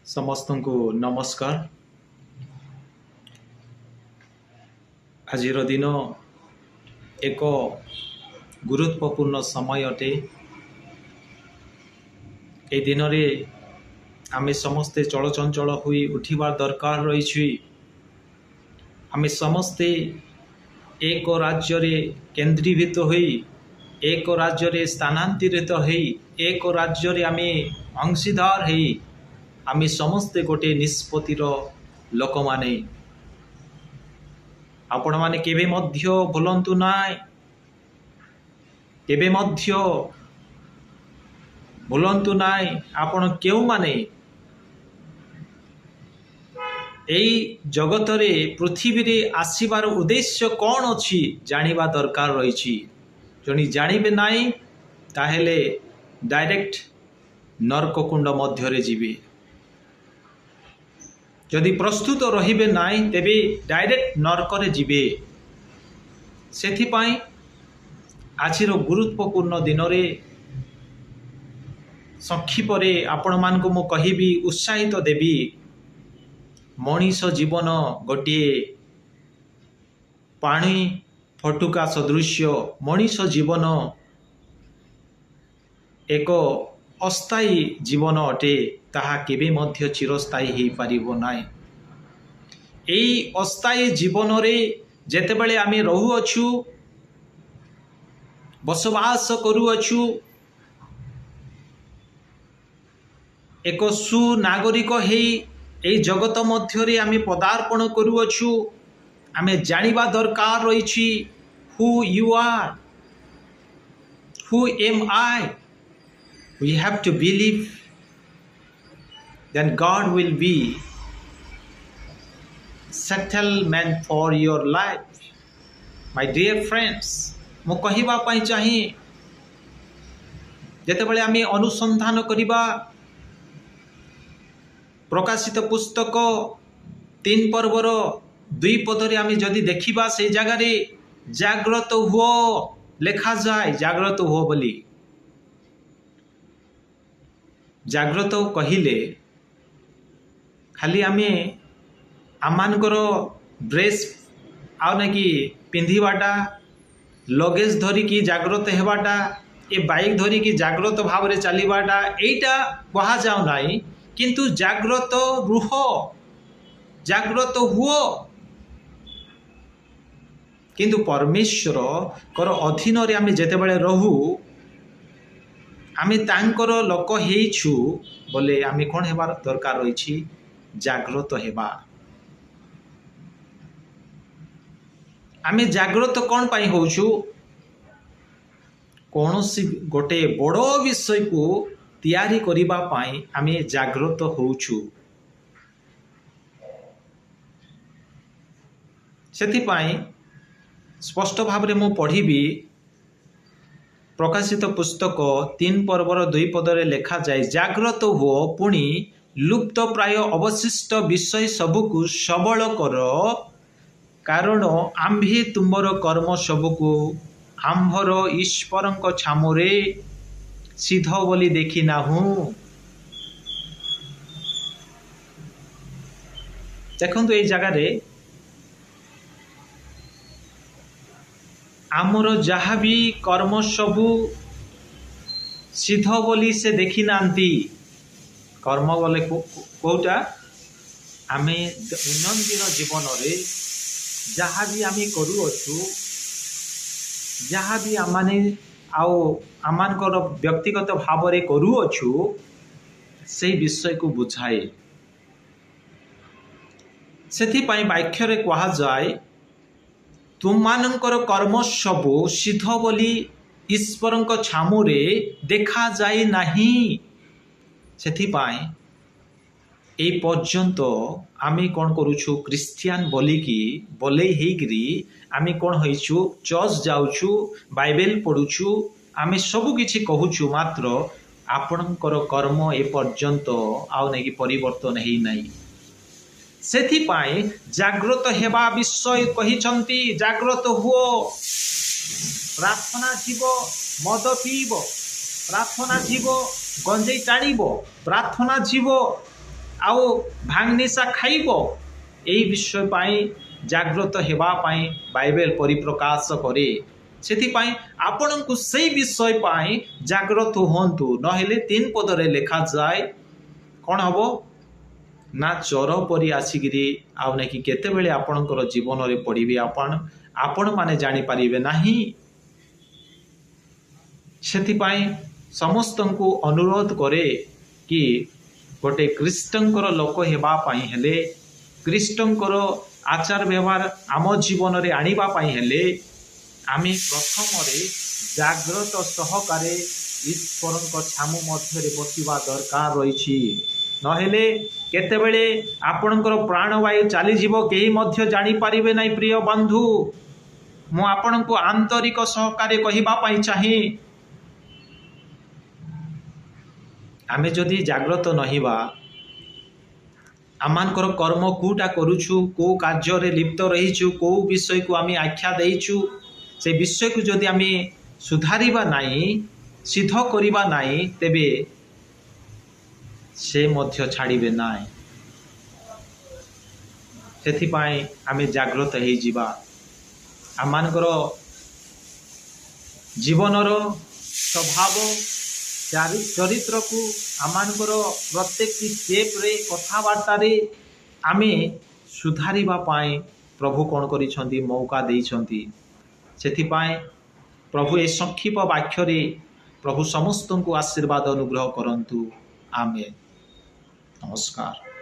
ସମସ୍ତଙ୍କୁ ନମସ୍କାର। ଆଜିର ଦିନ ଏକ ଗୁରୁତ୍ୱପୂର୍ଣ୍ଣ ସମୟ ଅଟେ। ଏ ଦିନରେ ଆମେ ସମସ୍ତେ ଚଳଚଞ୍ଚଳ ହୋଇ ଉଠିବା ଦରକାର ରହିଛି। ଆମେ ସମସ୍ତେ ଏକ ରାଜ୍ୟରେ କେନ୍ଦ୍ରୀଭୂତ ହୋଇ, ଏକ ରାଜ୍ୟରେ ସ୍ଥାନାନ୍ତରିତ ହୋଇ, ଏକ ରାଜ୍ୟରେ ଆମେ ଅଂଶୀଦାର ହେଇ ଆମେ ସମସ୍ତେ ଗୋଟିଏ ନିଷ୍ପତ୍ତିର ଲୋକମାନେ। ଆପଣମାନେ କେବେ ମଧ୍ୟ ଭୁଲନ୍ତୁ ନାହିଁ, କେବେ ମଧ୍ୟ ଭୁଲନ୍ତୁ ନାହିଁ ଆପଣ କେଉଁମାନେ ଏଇ ଜଗତରେ ପୃଥିବୀରେ ଆସିବାର ଉଦ୍ଦେଶ୍ୟ କ'ଣ ଅଛି ଜାଣିବା ଦରକାର ରହିଛି। ଯଦି ଜାଣିବେ ନାହିଁ, ତାହେଲେ ଡାଇରେକ୍ଟ ନର୍କକୁଣ୍ଡ ମଧ୍ୟରେ ଯିବେ। ଯଦି ପ୍ରସ୍ତୁତ ରହିବେ ନାହିଁ, ତେବେ ଡାଇରେକ୍ଟ ନର୍କରେ ଯିବେ। ସେଥିପାଇଁ ଆଜିର ଗୁରୁତ୍ୱପୂର୍ଣ୍ଣ ଦିନରେ ସଂକ୍ଷିପ୍ତରେ ଆପଣମାନଙ୍କୁ ମୁଁ କହିବି, ଉତ୍ସାହିତ ଦେବି। ମଣିଷ ଜୀବନ ଗୋଟିଏ ପାଣି ଫଟୁକା ସଦୃଶ୍ୟ। ମଣିଷ ଜୀବନ ଏକ ଅସ୍ଥାୟୀ ଜୀବନ ଅଟେ, ତାହା କେବେ ମଧ୍ୟ ଚିରସ୍ଥାୟୀ ହେଇପାରିବ ନାହିଁ। ଏଇ ଅସ୍ଥାୟୀ ଜୀବନରେ ଯେତେବେଳେ ଆମେ ରହୁଅଛୁ, ବସବାସ କରୁଅଛୁ, ଏକ ସୁନାଗରିକ ହେଇ ଏଇ ଜଗତ ମଧ୍ୟରେ ଆମେ ପଦାର୍ପଣ କରୁଅଛୁ, ଆମେ ଜାଣିବା ଦରକାର ରହିଛି who you are, who am I. We have to believe, then God will be settlement for your life. My dear friends, ମୁଁ କହିବା ପାଇଁ ଚାହେଁ, ଯେତେବେଳେ ଆମେ ଅନୁସନ୍ଧାନ କରିବା, ପ୍ରକାଶିତ ପୁସ୍ତକ 3 ପର୍ବର 2 ପଦରେ ଆମେ ଯଦି ଦେଖିବା, ସେଇ ଜାଗାରେ ଜାଗ୍ରତ ହୁଅ ଲେଖାଯାଏ। ଜାଗ୍ରତ ହୁଅ ବୋଲି, ଜାଗ୍ରତ କହିଲେ ଖାଲି ଆମେ ଆମମାନଙ୍କର ଡ୍ରେସ୍ ଆଉ ନାକି ପିନ୍ଧିବାଟା, ଲଗେଜ ଧରିକି ଜାଗ୍ରତ ହେବାଟା, ଏ ବାଇକ୍ ଧରିକି ଜାଗ୍ରତ ଭାବରେ ଚାଲିବାଟା, ଏଇଟା କୁହାଯାଉ ନାହିଁ। କିନ୍ତୁ ଜାଗ୍ରତ ରୁହ, ଜାଗ୍ରତ ହୁଅ। କିନ୍ତୁ ପରମେଶ୍ୱରଙ୍କର ଅଧୀନରେ ଆମେ ଯେତେବେଳେ ରହୁ, ଆମେ ତାଙ୍କର ଲୋକ ହେଇଛୁ ବୋଲେ ଆମେ କ'ଣ ହେବାର ଦରକାର ରହିଛି? ଜାଗ୍ରତ ହେବା। ଆମେ ଜାଗ୍ରତ କ'ଣ ପାଇଁ ହେଉଛୁ? କୌଣସି ଗୋଟେ ବଡ଼ ବିଷୟକୁ ତିଆରି କରିବା ପାଇଁ ଆମେ ଜାଗ୍ରତ ହେଉଛୁ। ସେଥିପାଇଁ ସ୍ପଷ୍ଟ ଭାବରେ ମୁଁ ପଢ଼ିବି, ପ୍ରକାଶିତ ପୁସ୍ତକ 3 ପର୍ବର 2 ପଦରେ ଲେଖାଯାଏ, ଜାଗ୍ରତ ହୁଅ, ପୁଣି ଲୁପ୍ତ ପ୍ରାୟ ଅବଶିଷ୍ଟ ବିଷୟ ସବୁକୁ ସବଳ କର, କାରଣ ଆମ୍ଭେ ତୁମର କର୍ମ ସବୁକୁ ଆମ୍ଭର ଈଶ୍ୱରଙ୍କ ଛାମୁରେ ସିଦ୍ଧ ବୋଲି ଦେଖି ନାହୁଁ। ଦେଖନ୍ତୁ, ଏଇ ଜାଗାରେ ଆମର ଯାହା ବି କର୍ମ ସବୁ ସିଦ୍ଧ ବୋଲି ସେ ଦେଖିନାହାନ୍ତି। କର୍ମ ବୋଲେ କୋଉଟା? ଆମେ ଦୈନନ୍ଦିନ ଜୀବନରେ ଯାହା ବି ଆମେ କରୁଅଛୁ, ଯାହା ବି ଆମମାନେ ଆଉ ଆମମାନଙ୍କର ବ୍ୟକ୍ତିଗତ ଭାବରେ କରୁଅଛୁ, ସେଇ ବିଷୟକୁ ବୁଝାଏ। ସେଥିପାଇଁ ବାକ୍ୟରେ କୁହାଯାଏ, ତୁମମାନଙ୍କର କର୍ମ ସବୁ ସିଦ୍ଧ ବୋଲି ଈଶ୍ୱରଙ୍କ ଛାମୁରେ ଦେଖାଯାଏ ନାହିଁ। ସେଥିପାଇଁ ଏଇ ପର୍ଯ୍ୟନ୍ତ ଆମେ କ'ଣ କରୁଛୁ? ଖ୍ରୀଷ୍ଟିଆନ ବୋଲିକି ବୋଲେଇ ହେଇକିରି ଆମେ କ'ଣ ହେଇଛୁ? ଚର୍ଚ୍ଚ ଯାଉଛୁ, ବାଇବେଲ ପଢ଼ୁଛୁ, ଆମେ ସବୁ କିଛି କହୁଛୁ, ମାତ୍ର ଆପଣଙ୍କର କର୍ମ ଏପର୍ଯ୍ୟନ୍ତ ଆଉ ନାଇକି ପରିବର୍ତ୍ତନ ହେଇନାହିଁ। ସେଥିପାଇଁ ଜାଗ୍ରତ ହେବା ବିଷୟ କହିଛନ୍ତି, ଜାଗ୍ରତ ହୁଅ। ପ୍ରାର୍ଥନା ଯିବ, ମଦ ପିଇବ, ପ୍ରାର୍ଥନା ଯିବ, ଗଞ୍ଜେଇ ଟାଣିବ, ପ୍ରାର୍ଥନା ଯିବ, ଆଉ ଭାଙ୍ଗ ନିଶା ଖାଇବ। ଏଇ ବିଷୟ ପାଇଁ ଜାଗ୍ରତ ହେବା ପାଇଁ ବାଇବେଲ ପରିପ୍ରକାଶ କରେ। ସେଥିପାଇଁ ଆପଣଙ୍କୁ ସେଇ ବିଷୟ ପାଇଁ ଜାଗ୍ରତ ହୁଅନ୍ତୁ, ନହେଲେ 3 ପଦରେ ଲେଖାଯାଏ କ'ଣ ହବ ନା ଚୋର ପରି ଆସିକିରି ଆଉ ନାଇକି କେତେବେଳେ ଆପଣଙ୍କର ଜୀବନରେ ପଡ଼ିବେ ଆପଣମାନେ ଜାଣିପାରିବେ ନାହିଁ। ସେଥିପାଇଁ ସମସ୍ତଙ୍କୁ ଅନୁରୋଧ କରେ କି ଗୋଟେ ଖ୍ରୀଷ୍ଟଙ୍କର ଲୋକ ହେବା ପାଇଁ ହେଲେ, ଖ୍ରୀଷ୍ଟଙ୍କର ଆଚାର ବ୍ୟବହାର ଆମ ଜୀବନରେ ଆଣିବା ପାଇଁ ହେଲେ ଆମେ ପ୍ରଥମରେ ଜାଗ୍ରତ ସହକାରେ ଈଶ୍ୱରଙ୍କ ଛାମୁ ମଧ୍ୟରେ ବସିବା ଦରକାର ରହିଛି। ନହେଲେ କେତେବେଳେ ଆପଣଙ୍କର ପ୍ରାଣବାୟୁ ଚାଲିଯିବ କେହି ମଧ୍ୟ ଜାଣିପାରିବେ ନାହିଁ। ପ୍ରିୟ ବନ୍ଧୁ, ମୁଁ ଆପଣଙ୍କୁ ଆନ୍ତରିକ ସହକାରେ କହିବା ପାଇଁ ଚାହେଁ, ଆମେ ଯଦି ଜାଗ୍ରତ ନହେବା, ଆମମାନଙ୍କର କର୍ମ କେଉଁଟା କରୁଛୁ, କେଉଁ କାର୍ଯ୍ୟରେ ଲିପ୍ତ ରହିଛୁ, କେଉଁ ବିଷୟକୁ ଆମେ ଆଖ୍ୟା ଦେଇଛୁ, ସେ ବିଷୟକୁ ଯଦି ଆମେ ସୁଧାରିବା ନାହିଁ, ସିଦ୍ଧ କରିବା ନାହିଁ, ତେବେ ସେ ମଧ୍ୟ ଛାଡ଼ିବେ ନାହିଁ। ସେଥିପାଇଁ ଆମେ ଜାଗ୍ରତ ହେଇଯିବା। ଆମମାନଙ୍କର ଜୀବନର ସ୍ୱଭାବ ଚରିତ୍ରକୁ ଆମମାନଙ୍କର ପ୍ରତ୍ୟେକଟି ଷ୍ଟେପ୍ରେ କଥାବାର୍ତ୍ତାରେ ଆମେ ସୁଧାରିବା ପାଇଁ ପ୍ରଭୁ କ'ଣ କରିଛନ୍ତି, ମୌକା ଦେଇଛନ୍ତି। ସେଥିପାଇଁ ପ୍ରଭୁ ଏ ସଂକ୍ଷିପ୍ତ ବାକ୍ୟରେ ପ୍ରଭୁ ସମସ୍ତଙ୍କୁ ଆଶୀର୍ବାଦ ଅନୁଗ୍ରହ କରନ୍ତୁ। ଆମେନ୍। ନମସ୍କାର।